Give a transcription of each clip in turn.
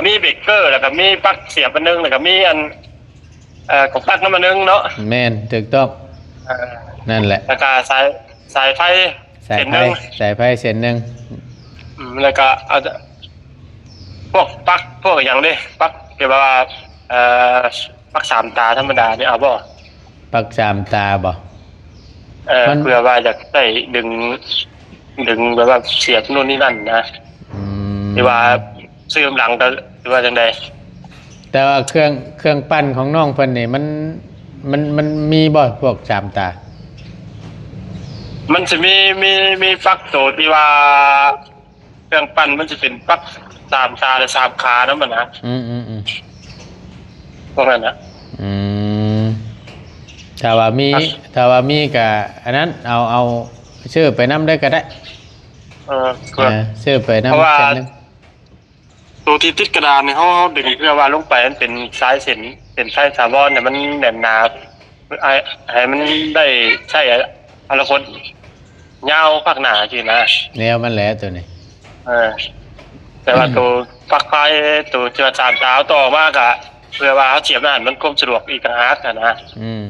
ມີເບຣກເກີ ແລ້ວກໍມີປັກສຽບອັນໜຶ່ງ ແລ້ວກໍມີອັນ ເອີ ກະປັກນຳອັນໜຶ່ງເນາະ. ແມ່ນ ຖືກຕ້ອງ. ເອີ ນັ້ນແຫຼະ ແລ້ວກໍສາຍ ສາຍໄຟ ສາຍໄຟ ເສັ້ນໜຶ່ງ ສາຍໄຟເສັ້ນໜຶ່ງ. ອືມ ແລ້ວກໍເອົາ ພວກປັກ ພວກຫຍັງເດ້ ປັກທີ່ວ່າ ເອີ ປັກສາມຕາທຳມະດານີ້ເອົາບໍ່? ປັກສາມຕາບໍ່? ເອີ ມັນ ເພື່ອວ່າຢາກໃຊ້ດຶງ ດຶງແບບວ່າສຽບໂນ່ນນີ້ນັ້ນນະ. ອືມ ທີ່ວ່າຊື້ນຳຫຼັງກໍ ຫຼືວ່າຈັ່ງໃດ? ແຕ່ວ່າເຄື່ອງ ເຄື່ອງປັ່ນຂອງນ້ອງເພິ່ນນີ້ ມັນ ມັນ ມັນມີບໍ່ພວກສາມຕາ? ມັນຊິມີ ມີ ມີປັກໂຕທີ່ວ່າ ເຄື່ອງປັ່ນມັນຊິເປັນປັກສາມຕາ ຫຼື ສາມຂານຳມັນນະ. ອືມໆໆ ພວກນັ້ນນະ. ອືມ ຖ້າວ່າມີ ຖ້າວ່າມີກະອັນນັ້ນ ເອົາ ເອົາຊື້ໄປນຳໄດ້ກໍໄດ້. ເອີ ເອີ ຊື້ໄປນຳ ເພາະວ່າ ເສັ້ນໜຶ່ງ ໂຕທີ່ຕິດກະດານນີ້ ເຮົາ ເຮົາດຶງເພື່ອວ່າລົງໄປມັນເປັນສາຍເສັ້ນ ເປັນສາຍຖາວອນໃຫ້ມັນແໜ້ນໜາ ໃຫ້ ໃຫ້ມັນໄດ້ໃຊ້ອະນາຄົດຍາວພາກໜ້າຊີ້ນະ. ແນວມັນແຫຼະໂຕນີ້. ເອີ ແຕ່ວ່າໂຕປລັກໄຟ ໂຕທີ່ວ່າສາມຕາເຮົາຕໍ່ມາກະ ເພື່ອວ່າເຮົາສຽບນັ້ນ ມັນຄວາມສະດວກອີກຕ່າງຫາກຫັ້ນນະ. ອືມ.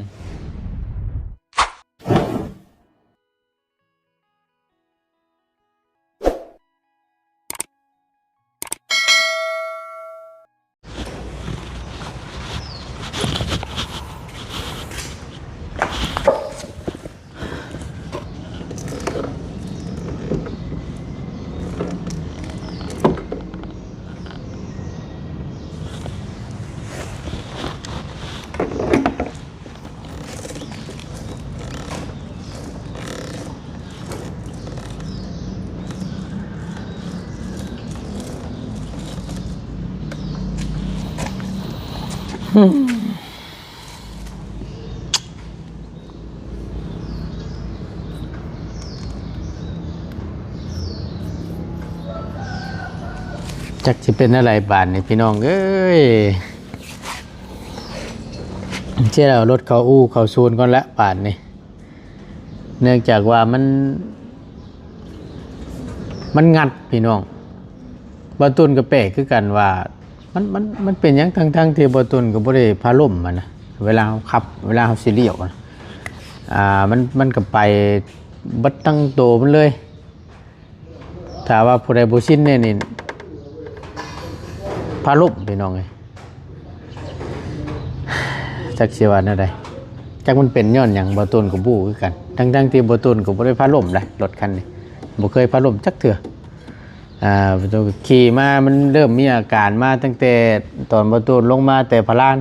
ຈັກຊິເປັນແນວໃດບາດນີ້ພີ່ນ້ອງເອີຍ. ຊິໄດ້ເອົາລົດເຂົ້າອູ່ເຂົ້າສູນກ່ອນລະບາດນີ້ ເນື່ອງຈາກວ່າມັນ ມັນງັດພີ່ນ້ອງ. ບ່າວຕູນກໍແປກຄືກັນວ່າ ມັນ ມັນ ມັນເປັນຫຍັງ ທັງໆທີ່ບ່າວຕູນກໍບໍ່ໄດ້ພາລົມຫັ້ນນະ. ເວລາເຮົາຂັບ ເວລາເຮົາຊິລ້ຽວນະ ອ່າ ມັນ ມັນກໍໄປເບິດທັງໂຕມັນເລີຍ. ຖ້າວ່າຜູ້ໃດບໍ່ຊິນແນ່ນີ້ ພາລົມພີ່ນ້ອງເອີຍ. ຈັກຊິວ່າແນວໃດ ຈັກມັນເປັນຍ້ອນຫຍັງ ບ່າວຕູນກໍບໍ່ຮູ້ຄືກັນ. ທັງໆທີ່ບ່າວຕູນກໍບໍ່ໄດ້ພາລົມເດ້ ລົດຄັນນີ້ ບໍ່ເຄີຍພາລົມຈັກເທື່ອ. ອ່າ ຂີ່ມາ ມັນເລີ່ມມີອາການມາຕັ້ງແຕ່ຕອນບ່າວຕູນລົງມາແຕ່ພະລານ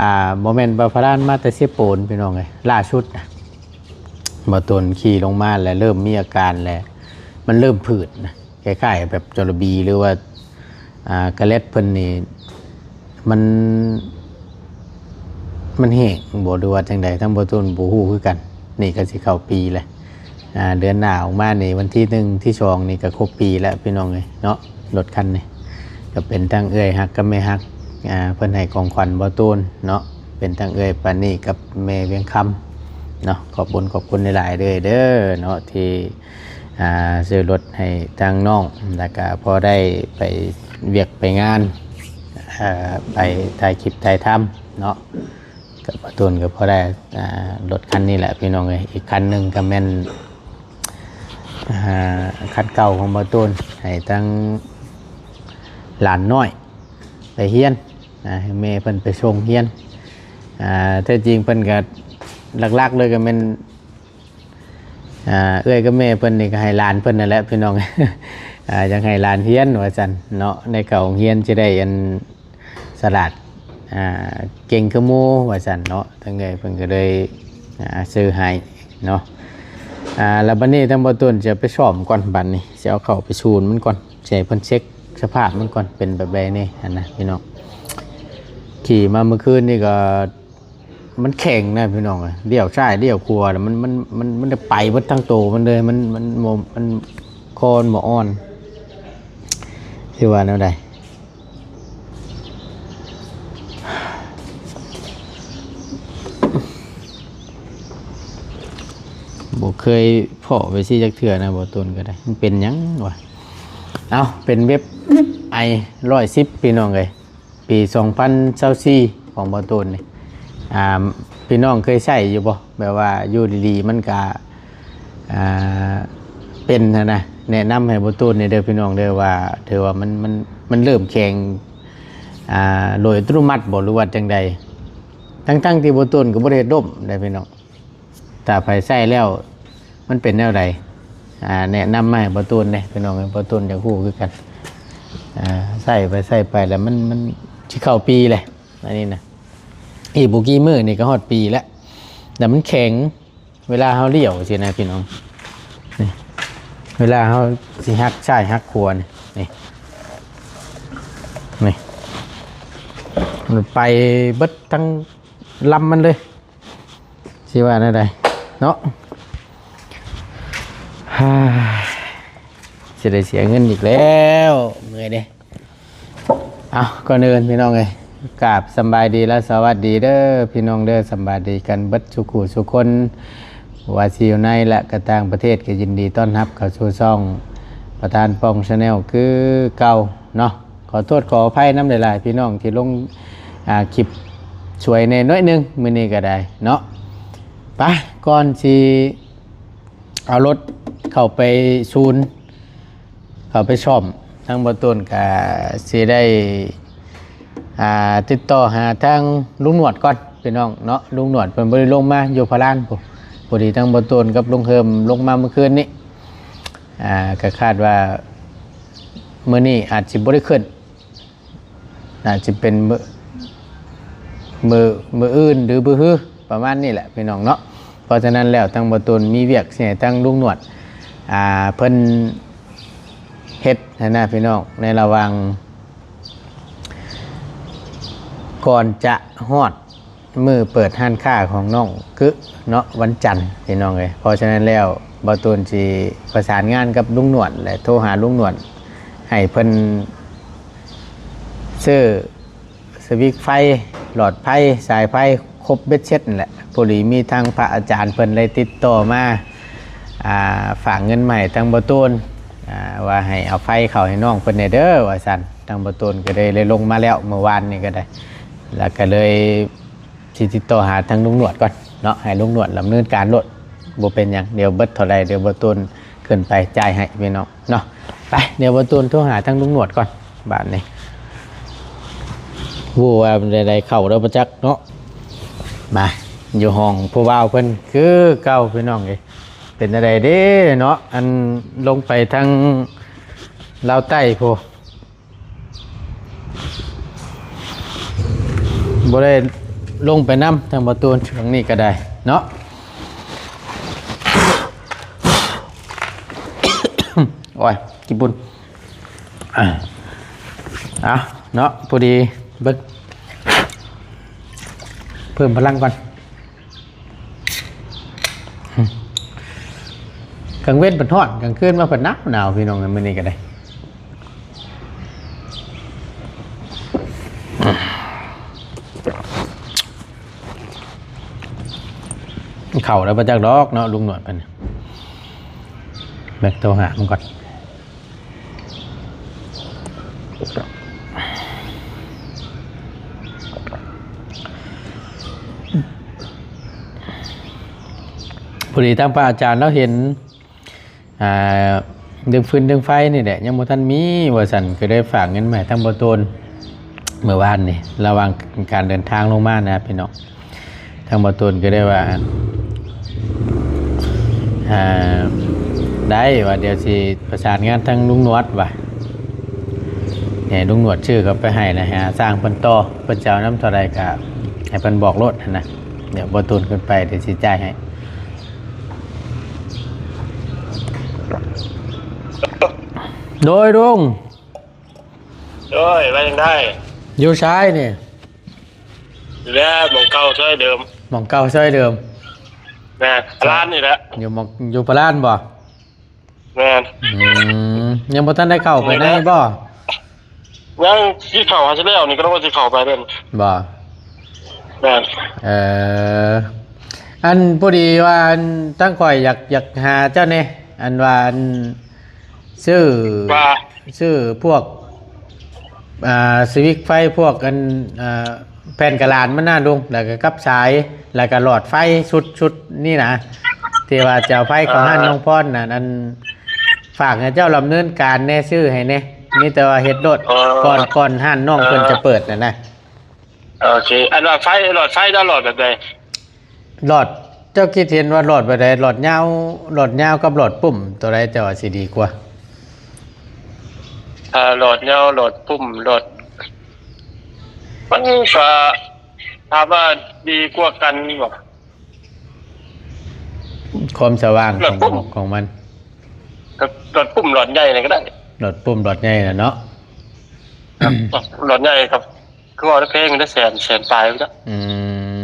ອ່າ ບໍ່ແມ່ນວ່າພະລານ ມາແຕ່ເຊໂປນພີ່ນ້ອງເອີຍ. ລ່າສຸດນະ ບ່າວຕູນຂີ່ລົງມາແລ້ວເລີ່ມມີອາການແລ້ວ ມັນເລີ່ມຜືດນະ ຄ້າຍໆແບບຈໍລະບີ ຫຼືວ່າ ອ່າ ກາແລັດເພິ່ນນີ້ ມັນ ມັນແຫ້ງບໍ່ ຫຼືວ່າຈັ່ງໃດ ທາງບ່າວຕູນບໍ່ຮູ້ຄືກັນ. ນີ້ກໍຊິເຂົ້າປີແລ້ວ ອ່າ ເດືອນໜ້າອອກມານີ້ ວັນທີໜຶ່ງ ທີສອງນີ້ກໍຄົບປີແລ້ວພີ່ນ້ອງເອີຍເນາະ. ລົດຄັນນີ້ກໍເປັນທັງເອື້ອຍຮັກກັບແມ່ຮັກ ອ່າ ເພິ່ນໃຫ້ຂອງຂວັນບ່າວຕູນເນາະ. ເປັນທັງເອື້ອຍປານີກັບແມ່ວຽງຄຳເນາະ. ຂອບບຸນຂອບຄຸນຫຼາຍໆເດີ້ ເດີ້ເນາະ ທີ່ ອ່າ ຊື້ລົດໃຫ້ທາງນ້ອງ ແລ້ວກະພໍໄດ້ໄປວຽກໄປງານ ເອີ ໄປຖ່າຍຄລິບຖ່າຍທຳເນາະ. ກະບ່າວຕູນກໍພໍໄດ້ ອ່າ ລົດຄັນນີ້ແຫຼະພີ່ນ້ອງເອີຍ. ອີກຄັນໜຶ່ງກໍແມ່ນ ອ່າ ຄັນເກົ່າຂອງບ່າວຕູນ ໃຫ້ທາງຫຼານນ້ອຍໄປຮຽນ ອ່າ ໃຫ້ແມ່ເພິ່ນໄປສົ່ງຮຽນ. ອ່າ ແທ້ຈິງເພິ່ນກໍຫຼັກໆເລີຍກໍແມ່ນ ອ່າ ເອື້ອຍກັບແມ່ເພິ່ນນີ້ກໍໃຫ້ຫຼານເພິ່ນນັ້ນແຫຼະພີ່ນ້ອງ ອ່າ ຢາກໃຫ້ຫຼານຮຽນວ່າຊັ້ນເນາະ ໄດ້ເຂົ້າໂຮງຮຽນ ຊິໄດ້ອັນສະຫຼາດ ອ່າ ເກັ່ງຄືໝູ່ວ່າຊັ້ນເນາະ. ທາງເອື້ອຍເພິ່ນກໍເລີຍ ອ່າ ຊື້ໃຫ້ເນາະ. ອ່າ ແລ້ວບັດນີ້ທາງບ່າວຕູນຊິເອົາໄປສ້ອມກ່ອນ ບັດນີ້ຊິເອົາເຂົ້າໄປສູນມັນກ່ອນ ຊິໃຫ້ເພິ່ນເຊັກສະພາບມັນກ່ອນ ເປັນແບບໃດແດ່ຫັ້ນນະພີ່ນ້ອງ. ຂີ່ມາເມື່ອຄືນນີ້ກໍ ມັນແຂງນະພີ່ນ້ອງເອີຍ ລ້ຽວຊ້າຍລ້ຽວຂວາ ແລ້ວມັນ ມັນ ມັນ ມັນໄດ້ໄປເບິດທັງໂຕມັນເລີຍ. ມັນ ມັນບໍ່ ມັນ ຄໍມັນບໍ່ອ່ອນ ຊິວ່າແນວໃດ. ບໍ່ເຄີຍພໍ້ແບບຊີ້ຈັກເທື່ອນະ ບ່າວຕູນກໍໄດ້. ມັນເປັນຫຍັງວະ? ເອົ້າ ເປັນແບບ ໄອຮ້ອຍສິບ ພີ່ນ້ອງເອີຍ ປີສອງພັນຊາວສີ່ ຂອງບໍ່ຕູນນີ້ ອ່າ ພີ່ນ້ອງເຄີຍໃຊ້ຢູ່ບໍ່? ແບບວ່າຢູ່ດີໆ ມັນກະ ອ່າ ເປັນຫັ້ນນະ ແນະນຳໃຫ້ບໍ່ຕູນນີ້ເດີພີ່ນ້ອງເດີ ວ່າຖືວ່າມັນ ມັນ ມັນເລີ່ມແຂງ ອ່າ ໂດຍອັດຕະໂນມັດບໍ່ ຫຼືວ່າຈັ່ງໃດ? ທັງໆທີ່ບໍ່ຕູນກໍບໍ່ໄດ້ດົມເດ້ພີ່ນ້ອງ. ຖ້າໃຜໃຊ້ແລ້ວມັນເປັນແນວໃດ ອ່າ ແນະນຳມາໃຫ້ບໍ່ຕູນເດ້ພີ່ນ້ອງເອີຍ ບໍ່ຕູນຢາກຮູ້ຄືກັນ. ອ່າ ໃຊ້ໄປໃຊ້ໄປແລ້ວມັນ ມັນຊິເຂົ້າປີແຫຼະ ອັນນີ້ນະ ອີກບໍ່ກີ້ມື້ນີ້ກໍຮອດປີແລ້ວ ແລ້ວມັນແຂງ ເວລາເຮົາລ້ຽວຊີ້ນະພີ່ນ້ອງ ນີ້ ເວລາເຮົາຊິຫັກຊ້າຍຫັກຂວານີ້ ນີ້ ນີ້ ມັນໄປເບິດທັງລຳມັນເລີຍ. ຊິວ່າແນວໃດເນາະ ຊິໄດ້ເສຍເງິນອີກແລ້ວ ເມື່ອຍເດ້. ເອົາ ກ່ອນອື່ນພີ່ນ້ອງເອີຍ ກາບສຳບາຍດີ ແລະ ສະຫວັດດີເດີພີ່ນ້ອງເດີ ສຳບາຍດີກັນເບິດສູ່ຄູ່ສູ່ຄົນ ບໍ່ວ່າຊິຢູ່ໃນ ແລະ ກະຕ່າງປະເທດ ກໍຍິນດີຕ້ອນຮັບເຂົ້າສູ່ຊ່ອງປະທານປ່ອງ Channel ຄືເກົ່າເນາະ. ຂໍໂທດຂໍອະໄພນຳຫຼາຍໆ ພີ່ນ້ອງທີ່ລົງ ອ່າ ຄລິບສວຍແດ່ໜ້ອຍໜຶ່ງມື້ນີ້ກໍໄດ້ເນາະ. ໄປ ກ່ອນຊິເອົາລົດເຂົ້າໄປສູນ ເຂົ້າໄປສ້ອມ ທາງບໍ່ຕູນກໍຊິໄດ້ ອ່າ ຕິດຕໍ່ຫາທາງລຸງໜວດກ່ອນພີ່ນ້ອງເນາະ. ລຸງໜວດເພິ່ນບໍ່ໄດ້ລົງມາ ຢູ່ພະລານພຸ້ນ ພໍດີທາງບໍ່ຕູນກັບລຸງເຮີມລົງມາມື້ຄືນນີ້ ອ່າ ກໍຄາດວ່າມື້ນີ້ອາດຊິບໍ່ໄດ້ຂຶ້ນ ອາດຊິເປັນມື້ ມື້ ມື້ອື່ນ ຫຼື ມື້ຮື ປະມານນີ້ແຫຼະພີ່ນ້ອງເນາະ. ເພາະສະນັ້ນແລ້ວ ທາງບໍ່ຕູນມີວຽກຊິໃຫ້ທາງລຸງໜວດ ອ່າ ເພິ່ນເຮັດຫັ້ນນະພີ່ນ້ອງ ໃນລະຫວ່າງ ກ່ອນຈະຮອດ ມື້ເປີດຮ້ານຄ້າຂອງນ້ອງກຶເນາະ ວັນຈັນພີ່ນ້ອງເອີຍ. ເພາະສະນັ້ນແລ້ວ ບ່າວຕູນຊິປະສານງານກັບລຸງໜວດ ແລະ ໂທຫາລຸງໜວດ ໃຫ້ເພິ່ນຊື້ສະວິກໄຟ, ຫຼອດໄຟ, ສາຍໄຟ ຄົບເບັດເສັດນັ້ນແຫຼະ. ພໍດີມີທາງພະອາຈານເພິ່ນໄດ້ຕິດຕໍ່ມາ ອ່າ ຝາກເງິນມາໃຫ້ທາງບ່າວຕູນ ອ່າ ວ່າໃຫ້ເອົາໄຟເຂົ້າໃຫ້ນ້ອງເພິ່ນແດ່ເດີວ່າຊັ້ນ. ທາງບ່າວຕູນກໍໄດ້ ໄດ້ລົງມາແລ້ວ ເມື່ອວານນີ້ກໍໄດ້ ແລ້ວກໍເລີຍຊິຕິດຕໍ່ຫາທາງລຸງໜວດກ່ອນເນາະ ໃຫ້ລຸງໜວດດຳເນີນການໂລດ ບໍ່ເປັນຫຍັງ ດຽວເບິດເທົ່າໃດ ດຽວບ່າວຕູນຂຶ້ນໄປຈ່າຍໃຫ້ພີ່ນ້ອງເນາະ. ໄປ ດຽວບ່າວຕູນໂທຫາທາງລຸງໜວດກ່ອນບາດນີ້ ຮູ້ວ່າແນວໃດເຂົ້າແລ້ວບໍ່ຈັກເນາະ. ມາ ຢູ່ຫ້ອງຜູ້ບ່າວເພິ່ນຄືເກົ່າພີ່ນ້ອງເອີຍ. ເປັນຈັ່ງໃດເດ້ເນາະ ອັນລົງໄປທາງລາວໃຕ້ພຸ້ນ ບໍ່ໄດ້ລົງໄປນຳທາງບ່າວຕູນ ຊ່ວງນີ້ກໍໄດ້ເນາະ. ໂອ້ຍ ຂີ້ຝຸ່ນ ອ່າ ເອົາເນາະ ພໍດີເບິ່ງ ເພີ່ມພະລັງກ່ອນ. ກາງເວັນເພິ່ນຮ້ອນ ກາງຄືນມາເພິ່ນໜາວໆ ພີ່ນ້ອງເອີຍ ມື້ນີ້ກໍໄດ້. ເຂົ້າແລ້ວບໍ່ຈັກດອກເນາະ ລຸງໜວດເພິ່ນ. ແມັກໂທຫາມັນກ່ອນ. ພໍດີທາງພະອາຈານລາວເຫັນ ອ່າ ເລື່ອງຟືນເລື່ອງໄຟນີ້ແຫຼະ ຍັງບໍ່ທັນມີວ່າຊັ້ນ ກໍເລີຍຝາກເງິນມາໃຫ້ທາງບ່າວຕູນ ເມື່ອວານນີ້ ລະຫວ່າງການເດີນທາງລົງມານະພີ່ນ້ອງ. ທາງບ່າວຕູນກໍໄດ້ວ່າ ອ່າ ໄດ້ວ່າ ດຽວຊິປະສານງານທາງລຸງໜວດວ່າ ໃຫ້ລຸງໜວດຊື້ເຂົ້າໄປໃຫ້ ແລ້ວຫາຊ່າງເພິ່ນຕໍ່ ເພິ່ນຈະເອົານຳເທົ່າໃດກໍໃຫ້ເພິ່ນບອກໂລດຫັ້ນນະ. ດຽວບ່າວຕູນຂຶ້ນໄປ ດຽວຊິຈ່າຍໃຫ້. ໂດຍລຸງ. ໂດຍ ວ່າຈັ່ງໃດ? ຢູ່ໃສນີ້? ຢູ່ແລ້ວ ໝ່ອງເກົ່າເຊັ່ນເດີມ. ໝ່ອງເກົ່າເຊັ່ນເດີມ. ແມ່ນ ພະລານນີ້ແຫຼະ. ຢູ່ໝ່ອງ ຢູ່ພະລານບໍ່? ແມ່ນ. ອືມ ຍັງບໍ່ທັນໄດ້ເຂົ້າໄປໃນບໍ່? ຍັງ ຊິເຂົ້າຫາຊິແລ້ວນີ້ ກໍລອງວ່າຊິເຂົ້າໄປເດ້. ບໍ່? ແມ່ນ. ເອີ ອັນ ພໍດີວ່າ ອັນ ທາງຂ້ອຍຢາກ ຢາກຫາເຈົ້າແດ່ ອັນວ່າ ອັນ ຊື້ ວ່າ ຊື້ພວກ ອ່າ ສະວິດໄຟພວກອັນ ອ່າ ແຜ່ນກະດານມັນນະລຸງ ແລ້ວກໍກັບສາຍ ແລ້ວກໍຫຼອດໄຟຊຸດ ຊຸດນີ້ນະ ທີ່ວ່າຈະເອົາໄຟເຂົ້າຮ້ານ ເອີ ນ້ອງພອນນະ ອັນ ຝາກໃຫ້ເຈົ້າດຳເນີນການແດ່ ຊື້ໃຫ້ແດ່ ມີແຕ່ວ່າເຮັດໂລດ ເອີ ກ່ອນ ກ່ອນຮ້ານນ້ອງ ເອີ ເພິ່ນຈະເປີດນະນະ. ໂອເຄ ອັນວ່າໄຟ ຫຼອດໄຟເຈົ້າຫຼອດແບບໃດ? ຫຼອດ ເຈົ້າຄິດເຫັນວ່າຫຼອດແບບໃດ? ຫຼອດຍາວ ຫຼອດຍາວກັບຫຼອດປຸ່ມ ຕົວໃດເຈົ້າວ່າຊິດີກວ່າ? ເອີ ຫຼອດຍາວ ຫຼອດປຸ່ມ ຫຼອດ ມັນກໍ ຖາມວ່າດີກວ່າກັນບໍ່? ຄວາມສະຫວ່າງ ຫຼອດ ຂອງ ຂອງມັນ ກໍຫຼອດປຸ່ມ ຫຼອດໃຫຍ່ນີ້ກໍໄດ້ ຫຼອດປຸ່ມ ຫຼອດໃຫຍ່ນະເນາະ. ຫຼອດໃຫຍ່ກັບ ຄືວ່າໄດ້ແພງ ໄດ້ແສນ ແສນປາຍພຸ້ນນະ. ອື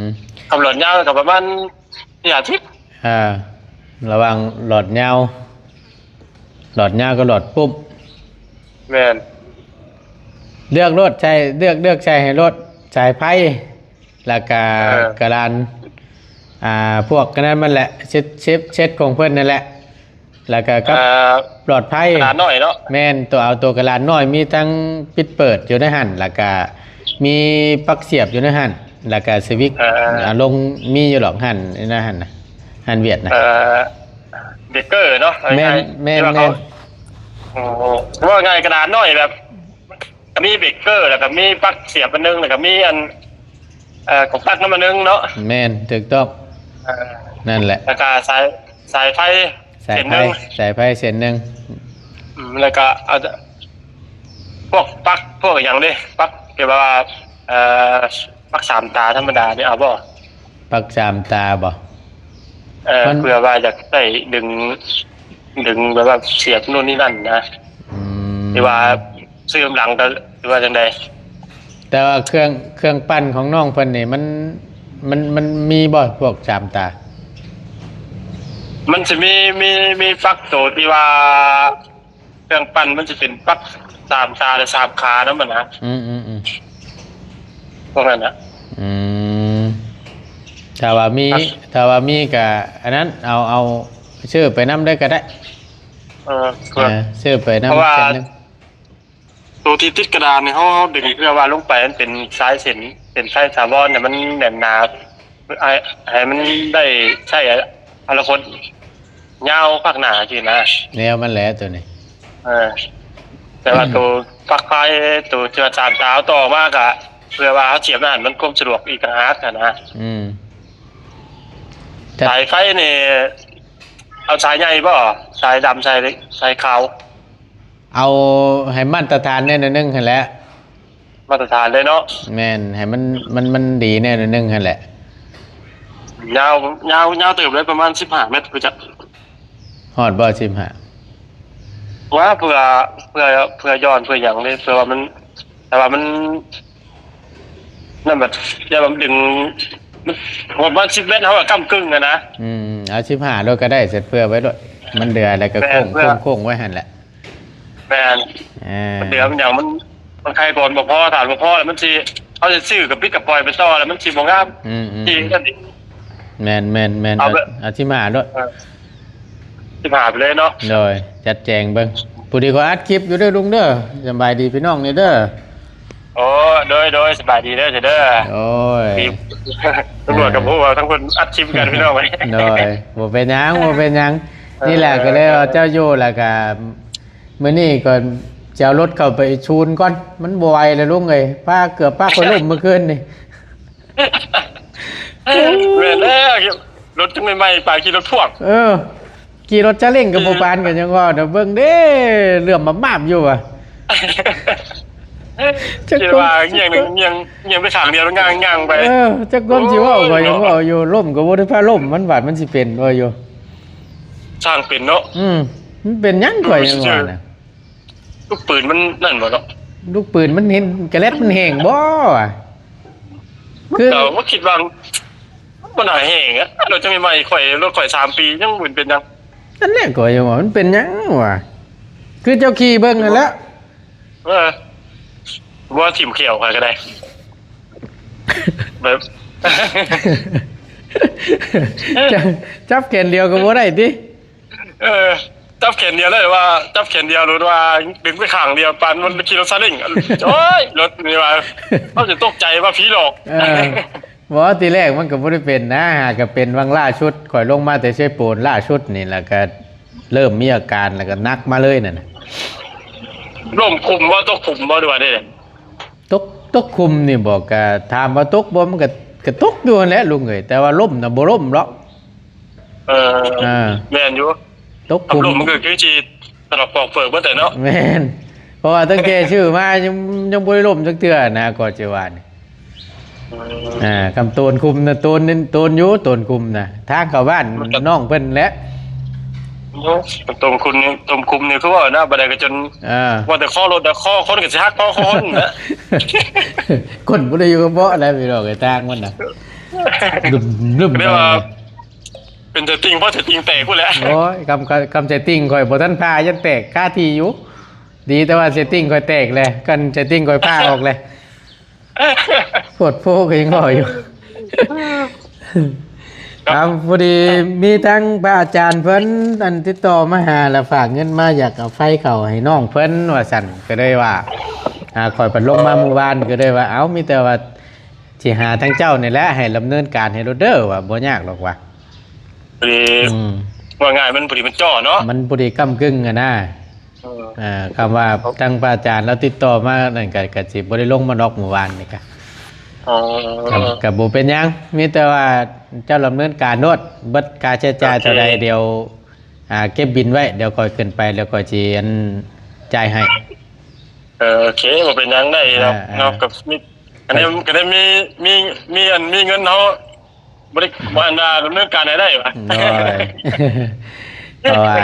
ມ ຄຳຫຼອດຍາວກໍປະມານສີ່ຫ້າສິບ. ອ່າ ລະຫວ່າງຫຼອດຍາວ ຫຼອດຍາວກັບຫຼອດປຸ້ມ. ແມ່ນ ເລືອກໂລດ ໃສ່ ເລືອກ ເລືອກໃສ່ໃຫ້ໂລດ ສາຍໄຟ ແລ້ວກະ ເອີ ກະດານ ອ່າ ພວກອັນນັ້ນມັນແຫຼະ ເຊັດ ເຊັດ ເຊັດຂອງເພິ່ນນັ້ນແຫຼະ. ແລ້ວກະກັບ ເອີ ຫຼອດໄຟ ກະດານນ້ອຍເນາະ. ແມ່ນ ຕົວ ເອົາຕົວກະດານນ້ອຍ ມີທັງປິດເປີດຢູ່ໃນຫັ້ນ ແລ້ວກະມີປັກສຽບຢູ່ໃນຫັ້ນ ແລ້ວກະສະວິດ ເອີ ອາ ລົງ ມີຢູ່ດອກຫັ້ນ ໃນຫັ້ນນະ ຫັ້ນຫວຽດນະ. ເອີ ເບຣກເກີເນາະ ແມ່ນ ງ່າຍໆ ແມ່ນ ທີ່ວ່າເຂົາ ແມ່ນ ໂອ້ ເວົ້າງ່າຍ ກະດານນ້ອຍແບບ ກໍມີເບຣກເກີ ແລ້ວກໍມີປັກສຽບອັນໜຶ່ງ ແລ້ວກໍມີອັນ ເອີ ຂອງປັກນຳອັນໜຶ່ງເນາະ. ແມ່ນ ຖືກຕ້ອງ ເອີ ນັ້ນແຫຼະ ແລ້ວກໍສາຍ ສາຍໄຟ ສາຍໄຟ ເສັ້ນໜຶ່ງ ສາຍໄຟເສັ້ນໜຶ່ງ. ອືມ ແລ້ວກໍເອົາພວກປັກ ພວກຫຍັງເດ້ ປັກທີ່ວ່າ ເອີ ປັກສາມຕາທຳມະດານີ້ເອົາບໍ່? ປັກສາມຕາບໍ່? ເອີ ມັນ ເພື່ອວ່າຢາກໄດ້ດຶງ ດຶງແບບວ່າສຽບໂນ່ນນີ້ນັ້ນນະ. ອືມ ຫຼືວ່າຊື້ນຳຫຼັງກໍ ຫຼືວ່າຈັ່ງໃດ? ແຕ່ວ່າເຄື່ອງ ເຄື່ອງປັ່ນຂອງນ້ອງເພິ່ນນີ້ ມັນ ມັນ ມັນມີບໍ່ພວກສາມຕາ? ມັນຊິມີ ມີ ມີປັກໂຕທີ່ວ່າ ເຄື່ອງປັ່ນມັນຊິເປັນປັກສາມຕາ ຫຼື ສາມຂານຳມັນນະ. ອືມໆໆ ພວກນັ້ນນະ. ອືມ ຖ້າວ່າມີ ຖ້າວ່າມີກະອັນນັ້ນ ເອົາ ເອົາຊື້ໄປນຳເລີຍກະໄດ້. ເອີ ເອີ ຊື້ໄປນຳ ເພາະວ່າ ໂຕທີ່ຕິດກະດານນີ້ ເຮົາ ເຮົາດຶງເພື່ອວ່າລົງໄປ ມັນເປັນສາຍເສັ້ນ ເປັນສາຍຖາວອນ ໃຫ້ມັນແໜ້ນໜາ ໃຫ້ ໃຫ້ມັນໄດ້ໃຊ້ອະນາຄົດຍາວພາກໜ້າຊີ້ນະ. ແນວມັນແຫຼະໂຕນີ້. ເອີ ແຕ່ວ່າໂຕປັກໄຟ ໂຕທີ່ວ່າສາມຕາເຮົາຕໍ່ມາກະ ເພື່ອວ່າເຮົາສຽບໃນຫັ້ນ ມັນຄວາມສະດວກອີກຕ່າງຫາກຫັ້ນນະ. ອືມ ສາຍໄຟນີ້ ເອົາສາຍໃຫຍ່ບໍ່? ສາຍດຳ ສາຍ ສາຍຂາວ? ເອົາໃຫ້ມາດຕະຖານແດ່ໜ້ອຍໜຶ່ງຫັ້ນແຫຼະ. ມາດຕະຖານເລີຍເນາະ. ແມ່ນ ໃຫ້ມັນ ມັນ ມັນດີແດ່ໜ້ອຍໜຶ່ງຫັ້ນແຫຼະ. ຍາວ ຍາວ ຍາວເຕີບເລີຍ ປະມານສິບຫ້າແມັດພຸ້ນຈັກ. ຮອດບໍ່ສິບຫ້າ? ວ່າເພື່ອ ເພື່ອ ເພື່ອຢ່ອນ ເພື່ອຫຍັງເດ້ ເພື່ອວ່າມັນ ແຕ່ວ່າມັນ ນັ້ນບັດ ຢ່າວ່າມັນດຶງ ມັນປະມານສິບແມັດ ເຮົາກໍກ້ຳກຶ່ງຫັ້ນນະ. ອືມ ເອົາສິບຫ້າໂລດກໍໄດ້ ເສັດເພື່ອໄວ້ໂລດ ມັນເດືອແລ້ວກໍ ແມ່ນ ໂຄ້ງ ເພື່ອ ໂຄ້ງໆໄວ້ຫັ້ນແຫຼະ. ແມ່ນ ເອີ ມັນເດືອມັນຫຍັງ ມັນ ມັນໄຄກ່ອນບໍ່ພໍ ຖານບໍ່ພໍ ແລ້ວມັນຊິ ເຮົາຊິຊື້ກັບປິດກັບປ່ອຍໄປຕໍ່ ແລ້ວມັນຊິບໍ່ງາມ. ອືມໆ ທີ່ນັ້ນອີກ. ແມ່ນໆໆ ເອົາແບບ ເອົາ ເອົາສິບຫ້າໂລດ. ເອີ ສິບຫ້າໄປເລີຍເນາະ. ໂດຍ ຈັດແຈງເບິ່ງ. ຜູ້ດີກໍອັດຄລິບຢູ່ເດີລຸງເດີ. ສະບາຍດີພີ່ນ້ອງນີ້ເດີ. ໂອ້ ໂດຍ ໂດຍ ສະບາຍດີເດີ ເດີ. ໂອ້ຍ ຕຳຫຼວດກໍບໍ່ຮູ້ວ່າທັງເພິ່ນອັດຄລິບກັນພີ່ນ້ອງ. ໂດຍ ບໍ່ເປັນຫຍັງ ບໍ່ເປັນຫຍັງ. ເອີ ນີ້ແຫຼະ ກໍເລີຍວ່າເຈົ້າຢູ່ ແລ້ວກໍມື້ນີ້ກໍຈະເອົາລົດເຂົ້າໄປສູນກ່ອນ ມັນບໍ່ໄຫວແລ້ວລຸງເອີຍ. ພາເກືອບພາຂ້ອຍລົ້ມມື້ຄືນນີ້. ແມ່ນແລ້ວ ລົດຈັ່ງໃໝ່ໆ ປານຂີ່ລົດພວກ. ເອີ ຂີ່ລົດຊາເລັງກໍບໍ່ປານ ກໍຍັງວ່າ ດຽວເບິ່ງເດ້ ເຫຼື້ອມມາບໆຢູ່ວ່າ. ຈັກ ຄິດວ່າ ຄວາມ ງຽງ ງຽງ ງຽງໄປຂ້າງດຽວ ຍ່າງ ຍ່າງໄປ. ເອີ ຈັກຄວາມຊິເວົ້າ ໂອ້ຍ ຂ້ອຍຍັງເວົ້າຢູ່ ລົ້ມກໍບໍ່ໄດ້ພາລົ້ມ ມັນບາດມັນຊິເປັນວ່າຢູ່. ຊ່າງເປັນເນາະ. ອືມ ມັນເປັນຫຍັງ ຂ້ອຍຍັງວ່ານະ. ລູກປືນມັນນັ້ນບໍ່ເນາະ? ລູກປືນມັນເຫັນ ກະແລັດມັນແຮງບໍ່? ຄື ເຮົາກໍຄິດວ່າ ມັນບໍ່ໜ້າແຮງອະ ລົດຈະໃໝ່ໆ ຂ້ອຍ ລົດຂ້ອຍສາມປີ ຍັງບໍ່ເປັນຫຍັງ. ນັ້ນແຫຼະ ຂ້ອຍຍັງວ່າ ມັນເປັນຫຍັງວະ? ຄືເຈົ້າຂີ່ເບິ່ງນັ້ນແຫຼະ. ເອີ ບໍ່ຖິ້ມແຂ້ວຂ້ອຍກໍໄດ້ ແບບ ຈັບ ຈັບແຂນດຽວກໍບໍ່ໄດ້ຕິ? ເອີ ຈັບແຂນດຽວເລີຍ ວ່າຈັບແຂນດຽວໂລດ ວ່າດຶງໄປຂ້າງດຽວ ປານມັນຂີ່ລົດຊາເລັ້ງ. ໂອ້ຍ ລົດນີ້ວ່າ ເຮົາຈະຕົກໃຈວ່າຜີຫຼອກ. ເອີ ບໍ່ ທີແລກມັນກໍບໍ່ໄດ້ເປັນນະ ຫາກະເປັນຫວ່າງລ່າສຸດ ຂ້ອຍລົງມາແຕ່ເຊໂປນລ່າສຸດນີ້ ແລ້ວກໍເລີ່ມມີອາການ ແລ້ວກໍໜັກມາເລີຍນັ້ນນະ. ລົ້ມຂຸມບໍ່? ຕົກຂຸມບໍ່? ຫຼືວ່າແນວໃດ? ຕົກ ຕົກຂຸມນີ້ບໍ່? ກະຖາມວ່າຕົກບໍ່? ມັນກະ ກະຕົກຢູ່ຫັ້ນແຫຼະລຸງເອີຍ ແຕ່ວ່າລົ້ມນະບໍ່ລົ້ມດອກ. ເອີ ອ່າ ແມ່ນຢູ່ ຕົກຂຸມ ມັນກໍຄືຊິ ສະລັບປອກເປີກເບິດແຫຼະເນາະ. ແມ່ນ ເພາະວ່າຕັ້ງແຕ່ຊື້ມາຍັງ ຍັງບໍ່ໄດ້ລົ້ມຈັກເທື່ອນະ ກໍຊິວ່ານີ້. ອືມ ອ່າ ຄຳໂຕນຂຸມນະ ໂຕນ ໂຕນຢູ່ ໂຕນຂຸມນະ ທາງເຂົ້າບ້ານນ້ອງເພິ່ນແຫຼະ. ໂອ້ ໂຕນຂຸມນີ້ ໂຕນຂຸມນີ້ຄືວ່ານະ ບາດໃດກໍຈົນ ອ່າ ວ່າແຕ່ຄໍລົດ ຄໍຄົນກໍຊິຫັກຄໍຄົນນະ. ຄົນບໍ່ໄດ້ຢູ່ກັບເບາະແລ້ວ ພີ່ນ້ອງເອີຍ ທາງມັນນະ ລຶມໆ ເລີຍວ່າ ເປັນສະຕິງ ພໍສະຕິງແຕກພຸ້ນແຫຼະ. ໂອ້ຍ ຄຳ ຄຳ ຄຳສະຕິງຂ້ອຍບໍ່ທັນຜ່າ ຍັງແຕກຄາທີ່ຢູ່. ດີແຕ່ວ່າສະຕິງຂ້ອຍແຕກແຫຼະ ຄັນສະຕິງຂ້ອຍຜ່າອອກແຫຼະ ໂພດໂພກໍຍັງພໍຢູ່. ຄັບ ອ່າ ພໍດີມີທັງພະອາຈານເພິ່ນ ອັນ ຕິດຕໍ່ມາຫາ ແລ້ວຝາກເງິນມາ ຢາກເອົາໄຟເຂົ້າໃຫ້ນ້ອງເພິ່ນວ່າຊັ້ນ ກໍເລີຍວ່າ ອ່າ ຂ້ອຍພັດລົງມາມື້ວານ ກໍເລີຍວ່າ ເອົ້າ ມີແຕ່ວ່າ ຊິຫາທາງເຈົ້ານີ້ແຫຼະໃຫ້ດຳເນີນການໃຫ້ໂລດເດີ ວ່າບໍ່ຍາກດອກວ່າ. ພໍດີ ອືມ ວ່າງ່າຍມັນພໍດີມັນຈໍ້ເນາະ ມັນພໍດີກ້ຳກຶ່ງຫັ້ນນະ. ເອີ ອ່າ ຄຳວ່າທາງພະອາຈານລາວຕິດຕໍ່ມານັ້ນ ກະ ກະຊິບໍ່ໄດ້ລົງມາດອກມື້ວານນີ້ກະ. ອໍ ກະ ກະບໍ່ເປັນຫຍັງ ມີແຕ່ວ່າເຈົ້າດຳເນີນການໂລດ ເບິດຄ່າໃຊ້ຈ່າຍເທົ່າໃດ ໂອເຄ ດຽວ ອ່າ ເກັບບິນໄວ້ ດຽວຂ້ອຍຂຶ້ນໄປ ແລ້ວຂ້ອຍຊິ ອັນ ຈ່າຍໃຫ້. ເອີ ໂອເຄ ບໍ່ເປັນຫຍັງ ໄດ້ດອກ ອ່າ ເນາະ ອ່າ ກໍມີ ອັນນີ້ ກໍໄດ້ມີ ມີ ມີ ອັນ ມີເງິນເຮົາ ບໍ່ໄດ້ ບໍ່ ອັນວ່າດຳເນີນການໃຫ້ໄດ້ຫວາ. ໂດຍ ເພາະວ່າ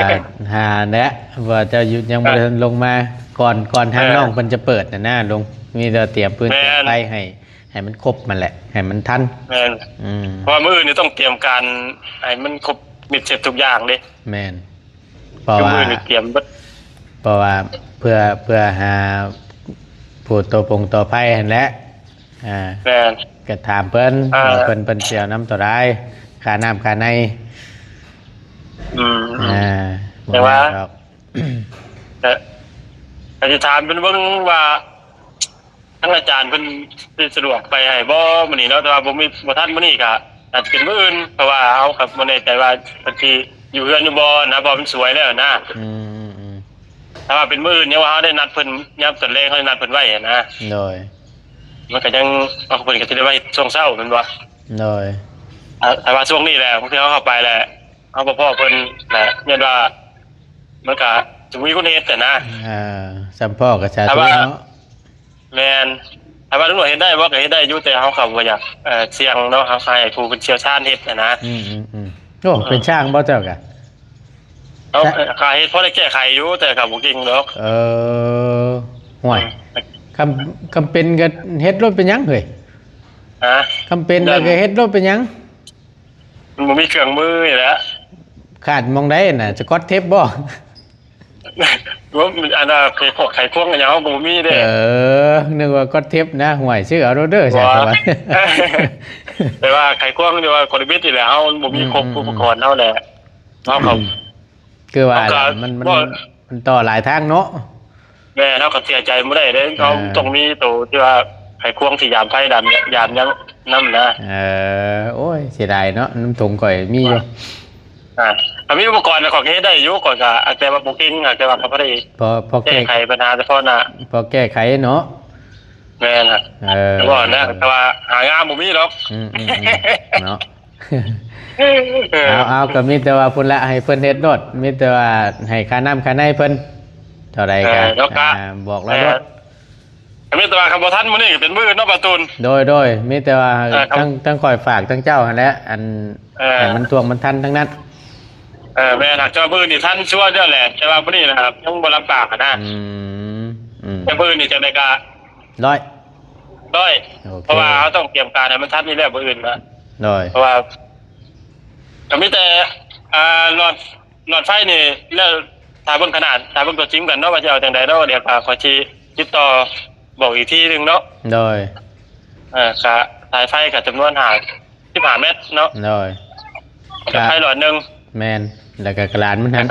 ຫາແຫຼະ ວ່າເຈົ້າຢູ່ ຍັງບໍ່ໄດ້ ອ່າ ລົງມາ ກ່ອນ ກ່ອນທາງ ເອີ ນ້ອງເພິ່ນຈະເປີດຫັ້ນນະ ລົງ ມີແຕ່ຕຽມພື້ນ ແມ່ນ ຕຽມໄຟໃຫ້ ໃຫ້ມັນຄົບຫັ້ນແຫຼະ ໃຫ້ມັນທັນ. ແມ່ນ ອືມ ເພາະວ່າມື້ອື່ນນີ້ຕ້ອງຕຽມການໃຫ້ມັນຄົບເບັດເສັດທຸກຢ່າງເດ້. ແມ່ນ ເພາະວ່າ ມື້ອື່ນນີ້ຕຽມເບິດ ເພາະວ່າເພື່ອ ເພື່ອຫາຜູ້ຕໍ່ປົງຕໍ່ໄພຫັ້ນແຫຼະ. ອ່າ ແມ່ນ ກໍຖາມເພິ່ນ ອ່າ ວ່າເພິ່ນ ເພິ່ນຊິເອົານຳເທົ່າໃດ ຄ່ານ້ຳຄ່າໃນ. ອືມ ອ່າ ແຕ່ວ່າ ບໍ່ແມ່ນດອກ ກໍ ກໍຊິຖາມເພິ່ນເບິ່ງວ່າ ທາງອາຈານເພິ່ນຊິສະດວກໄປໃຫ້ບໍ່ມື້ນີ້ເນາະ ແຕ່ວ່າບໍ່ມີ ບໍ່ທັນມື້ນີ້ກໍອາດຈະເປັນມື້ອື່ນ ເພາະວ່າເຮົາກໍບໍ່ແນ່ໃຈວ່າເພິ່ນຊິຢູ່ເຮືອນຢູ່ບໍ່ນະ ເພາະມັນສວຍແລ້ວນະ. ອືມໆໆ ຖ້າວ່າເປັນມື້ອື່ນ ຍັງວ່າເຮົາໄດ້ນັດເພິ່ນ ຍາມຕອນແລງເຮົາໄດ້ນັດເພິ່ນໄວ້ຫັ້ນນະ. ໂດຍ ມັນກໍຍັງ ເພິ່ນກໍຊິໄດ້ໄວ້ຊ່ວງເຊົ້າແມ່ນບໍ່? ໂດຍ ຖ້າ ຖ້າວ່າຊ່ວງນີ້ແຫຼະ ບາງເທື່ອເຮົາເຂົ້າໄປແຫຼະ ເຮົາບໍ່ພໍ້ເພິ່ນແຫຼະ ຍ້ອນວ່າມັນກະຈະບໍ່ມີຄົນເຮັດຫັ້ນນະ. ເອີ ສ່ຳພໍ້ກໍສາທຸເນາະ. ແມ່ນ ຖ້າວ່າຕຳຫຼວດເຮັດໄດ້ບໍ່ ກໍເຮັດໄດ້ຢູ່ ແຕ່ເຮົາກໍບໍ່ຢາກ ເອີ ສ່ຽງເນາະ ເຮົາໃຫ້ຜູ້ເປັນຊ່ຽວຊານເຮັດຫັ້ນນະ. ອືມໆໆ ໂອ້ ເອີ ເປັນຊ່າງບໍ່ເຈົ້າກະ? ເອົາ ຂ້າເຮັດພໍໄດ້ແກ້ໄຂຢູ່ ແຕ່ກໍບໍ່ເກັ່ງດອກ. ເອີ ຫ້ວຍ ອືມ ຄຳ ຄຳເປັນກໍເຮັດໂລດ ເປັນຫຍັງເຮີ້ຍ? ຮະ? ຄຳເປັນແລ້ວກໍເຮັດໂລດ ເປັນຫຍັງ? ມັນບໍ່ມີເຄື່ອງມືນີ້ແຫຼະ. ຂາດໝ່ອງໃດນະ? ສະກອດເທບບໍ່? ບໍ່ ອັນນ່າ ໄຂຄວງ ໄຂຄວງຫຍັງເຮົາກໍບໍ່ມີເດ້. ເອີ ນຶກວ່າກອດເທບນະ. ຫ້ວຍ ຊື້ເອົາໂລດເດີ ຊັ້ນວ່າ. ແຕ່ວ່າໄຂຄວງ ຫຼືວ່າກອນເບັດນີ້ແຫຼະ ເຮົາບໍ່ມີຄົບ ອືມໆໆ ອຸປະກອນເຮົາແຫຼະ. ເຮົາກໍ ອືມ ຄືວ່າແຫຼະ ມັນ ມັນ ມັນຕໍ່ຫຼາຍທາງເນາະ. ແມ່ນ ເຮົາກໍເສຍໃຈບໍ່ໄດ້ເດ້. ເອີ ເຮົາຕ້ອງມີໂຕທີ່ວ່າໄຂຄວງທີ່ຢາມໄຟ ຢາມ ຢາມຫຍັງນຳນະ. ເອີ ໂອ້ຍ ເສຍດາຍເນາະ ນຳຖົງຂ້ອຍມີຢູ່. ອ່າ ຖ້າມີອຸປະກອນຂ້ອຍກໍເຮັດໄດ້ຢູ່ ຂ້ອຍກໍ ແຕ່ວ່າບໍ່ເກັ່ງ ແຕ່ວ່າກໍພໍໄດ້ ພໍ ພໍແກ້ ແກ້ໄຂບັນຫາສະເພາະໜ້າ ພໍແກ້ໄຂເນາະ. ແມ່ນ ເອີ ແຕ່ວ່ານະ ແຕ່ວ່າຫາງານບໍ່ມີດອກ. ອືມໆໆ ເນາະ. ເອີ ເອົາ ເອົາ ກໍມີແຕ່ວ່າພຸ້ນລະ ໃຫ້ເພິ່ນເຮັດໂລດ ມີແຕ່ວ່າໃຫ້ຄ່ານ້ຳຄ່າໃນເພິ່ນເທົ່າໃດກໍ ເອີ ແລ້ວກໍ ອ່າ ບອກລາວໂລດ. ເອີ ກໍມີແຕ່ວ່າຄັນບໍ່ທັນມື້ນີ້ກໍເປັນມື້ອື່ນເນາະ ປາຕູນ. ໂດຍໆ ມີແຕ່ວ່າ ເອີ ທາງ ທາງຂ້ອຍຝາກທາງເຈົ້າຫັ້ນແຫຼະ ອັນ ເອີ ໃຫ້ມັນທ່ວງມັນທັນທັງນັ້ນ. ເອີ ແມ່ນ ຫາກຈະມື້ນີ້ທັນຊົວແລ້ວແຫຼະ ແຕ່ວ່າມື້ນີ້ນະ ຍັງບໍ່ລຳບາກຫັ້ນນະ. ອືມ ອືມ ແຕ່ມື້ອື່ນນີ້ຈັ່ງໃດກໍ ຮ້ອຍ ຮ້ອຍ ໂອເຄ ເພາະວ່າເຮົາຕ້ອງຕຽມການໃຫ້ມັນທັນຢູ່ແລ້ວມື້ອື່ນນະ. ໂດຍ ເພາະວ່າກໍມີແຕ່ ອ່າ ຫຼອດ ຫຼອດໄຟນີ້ແລ້ວ ຖ້າເບິ່ງຂະໜາດ ຖ້າເບິ່ງຕົວຈິງກັນເນາະ ວ່າຊິເອົາຈັ່ງໃດເນາະ. ດຽວກໍຂ້ອຍຊິຕິດຕໍ່ບອກອີກທີໜຶ່ງເນາະ. ໂດຍ ເອີ ກະສາຍໄຟກະຈຳນວນຫ້າ ສິບຫ້າແມັດເນາະ. ໂດຍ ກະໄຟຫຼອດໜຶ່ງ. ແມ່ນ ແລ້ວກະກະລານມັນຫັ້ນ ແລ້ວ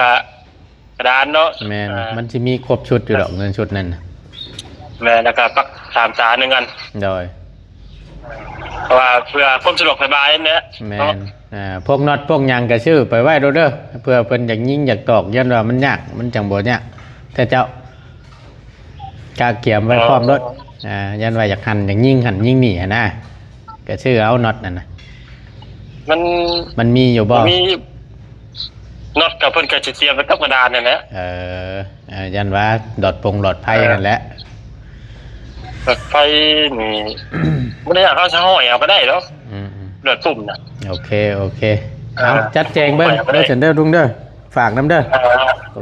ກະ ກະດານເນາະ ແມ່ນ ເອີ ມັນຊິມີຄົບຊຸດຢູ່ດອກ ເງິນຊຸດນັ້ນນະ ແມ່ນ ແລ້ວກໍປັກສາມຕາໜຶ່ງອັນ ໂດຍ ເພາະວ່າເພື່ອຄວາມສະດວກສະບາຍນັ້ນແຫຼະ ແມ່ນ ເນາະ ອ່າ ພວກນັອດພວກຫຍັງກໍຊື້ໄປໄວ້ໂລດເດີ ເພື່ອເພິ່ນຢາກຍິງຢາກຕອກ ຢ້ານວ່າມັນຍາກ ມັນຈັ່ງບໍ່ຍາກ ແທ້ເຈົ້າ ກະກຽມໄວ້ພ້ອມໂລດ ເອີ ອ່າ ຢ້ານວ່າຢາກຫັນຢາກຍິງຫັ້ນຍິງນີ້ຫັ້ນນະ ກໍຊື້ເອົານັອດນັ້ນນະ ມັນ ມັນມີຢູ່ບໍ່? ມີ ນັອດກໍເພິ່ນກໍຊິຕຽມໄວ້ກັບກະດານນັ້ນແຫຼະ ເອີ ເອີ ຢ້ານວ່າຫຼອດປົງຫຼອດໄຟ ເອີ ນັ້ນແຫຼະ ຫຼອດໄຟນີ້ ບໍ່ໄດ້ ເຮົາຊິຫ້ອຍເອົາກໍໄດ້ດອກ ອືມໆ ຫຼອດປຸ່ມນະ ໂອເຄ ໂອເຄ ເອີ ເອົາ ຈັດແຈງເບິ່ງ ເອີ ເດີຊັ້ນເດີລຸງເດີ ຝາກນຳເດີ ເອີ ໂອ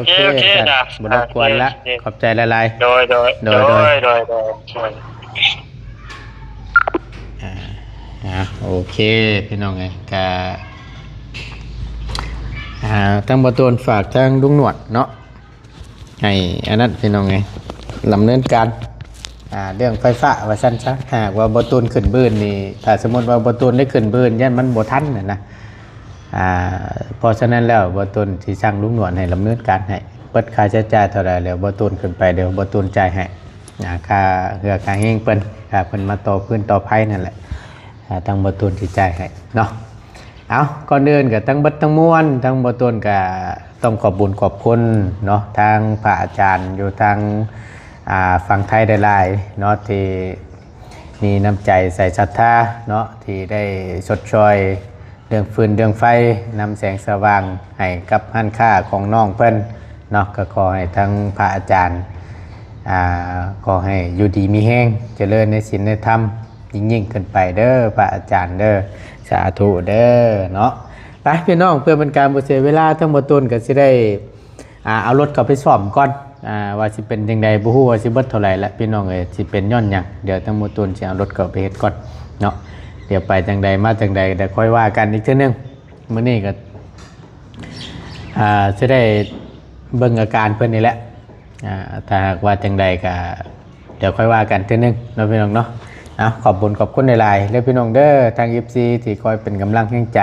ເຄ ເອີ ໂອເຄ ໂອເຄ ໂອເຄ ຊັ້ນ ບໍ່ລົບກວນລະ ໂອເຄ ຂອບໃຈຫຼາຍໆ ໂດຍ ໂດຍ ໂດຍ ໂດຍ ໂດຍ ໂດຍ ອ່າ ອ່າ ໂອເຄ ພີ່ນ້ອງເອີຍ ກະ ອ່າ ທາງບໍ່ໂຕນຝາກທາງລຸງໜວດເນາະ ໃຫ້ອັນນັ້ນ ພີ່ນ້ອງເອີຍ ດຳເນີນການ ອ່າ ເລື່ອງໄຟຟ້າວ່າຊັ້ນຊະ ຫາກວ່າບໍ່ຕູນຂຶ້ນບືນນີ້ ຖ້າສົມມຸດວ່າບໍ່ຕູນໄດ້ຂຶ້ນບືນ ຢ້ານມັນບໍ່ທັນຫັ້ນນະ ອ່າ ເພາະສະນັ້ນແລ້ວ ບໍ່ຕູນຊິສັ່ງລຸງໜວດໃຫ້ດຳເນີນການໃຫ້ ເບິດຄ່າໃຊ້ຈ່າຍເທົ່າໃດແລ້ວ ບໍ່ຕູນຂຶ້ນໄປ ດຽວບໍ່ຕູນຈ່າຍໃຫ້ ອ່າ ຄ່າເຫື່ອຄ່າແຮງເພິ່ນ ຄ່າເພິ່ນມາຕໍ່ຟືນຕໍ່ໄຟນັ້ນແຫຼະ ອ່າ ທາງບໍ່ຕູນຊິຈ່າຍໃຫ້ເນາະ. ເອົາ ກ່ອນອື່ນກໍທັງເບິດທັງມວນ ທັງບໍ່ຕູນກໍຕ້ອງຂອບບຸນຂອບຄຸນເນາະ ທາງພະອາຈານຢູ່ທາງ ອ່າ ຝັ່ງໄທຫຼາຍໆເນາະ ທີ່ມີນ້ຳໃຈໃສ່ສັດທາເນາະ ທີ່ໄດ້ຊົດຊ່ອຍເລື່ອງຟືນເລື່ອງໄຟ ນຳແສງສະຫວ່າງໃຫ້ກັບຮ້ານຄ້າຂອງນ້ອງເພິ່ນເນາະ ກໍຂໍໃຫ້ທາງພະອາຈານ ອ່າ ຂໍໃຫ້ຢູ່ດີມີແຮງ ຈະເລີນໃນສິນໃນທຳ ຍິ່ງໆຂຶ້ນໄປເດີພະອາຈານເດີ ສາທຸເດີເນາະ. ໄປພີ່ນ້ອງ ເພື່ອເປັນການບໍ່ເສຍເວລາ ທັງບໍ່ຕູນກໍຊິໄດ້ ອ່າ ເອົາລົດເຂົ້າໄປສ້ອມກ່ອນ ອ່າ ວ່າຊິເປັນຈັ່ງໃດ ບໍ່ຮູ້ວ່າຊິເບິດເທົ່າໃດລະພີ່ນ້ອງເອີຍ ຊິເປັນຍ້ອນຫຍັງ ດຽວທັງບໍ່ຕູນຊິເອົາລົດເຂົ້າໄປເຮັດກ່ອນເນາະ ດຽວໄປຈັ່ງໃດມາຈັ່ງໃດ ດຽວຄ່ອຍວ່າກັນອີກເທື່ອໜຶ່ງ ມື້ນີ້ກໍ ອ່າ ຊິໄດ້ເບິ່ງອາການເພິ່ນນີ້ແຫຼະ ອ່າ ຖ້າຫາກວ່າຈັ່ງໃດກໍ ດຽວຄ່ອຍວ່າກັນເທື່ອໜຶ່ງເນາະພີ່ນ້ອງເນາະ. ເອົາ ຂອບບຸນຂອບຄຸນຫຼາຍໆເດີພີ່ນ້ອງເດີ ທາງ ເອັຟຊີ ທີ່ຄອຍເປັນກຳລັງແຮງໃຈ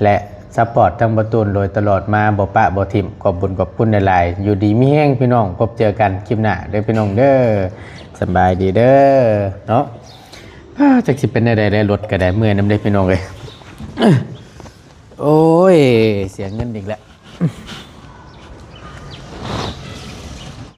ແລະ ຊັບພອດທາງບໍ່ຕູນໂດຍຕະຫຼອດມາ ບໍ່ປະບໍ່ຖິ້ມ ຂອບບຸນຂອບຄຸນຫຼາຍໆ ຢູ່ດີມີແຮງພີ່ນ້ອງ ພົບເຈີກັນຄລິບໜ້າເດີພີ່ນ້ອງເດີ ສະບາຍດີເດີເນາະ. ຈັກຊິເປັນແນວໃດແລ້ວ ລົດກໍໄດ້ ເມື່ອຍນຳເດ້ພີ່ນ້ອງເອີຍ ໂອ້ຍ ເສຍເງິນອີກແລ້ວ.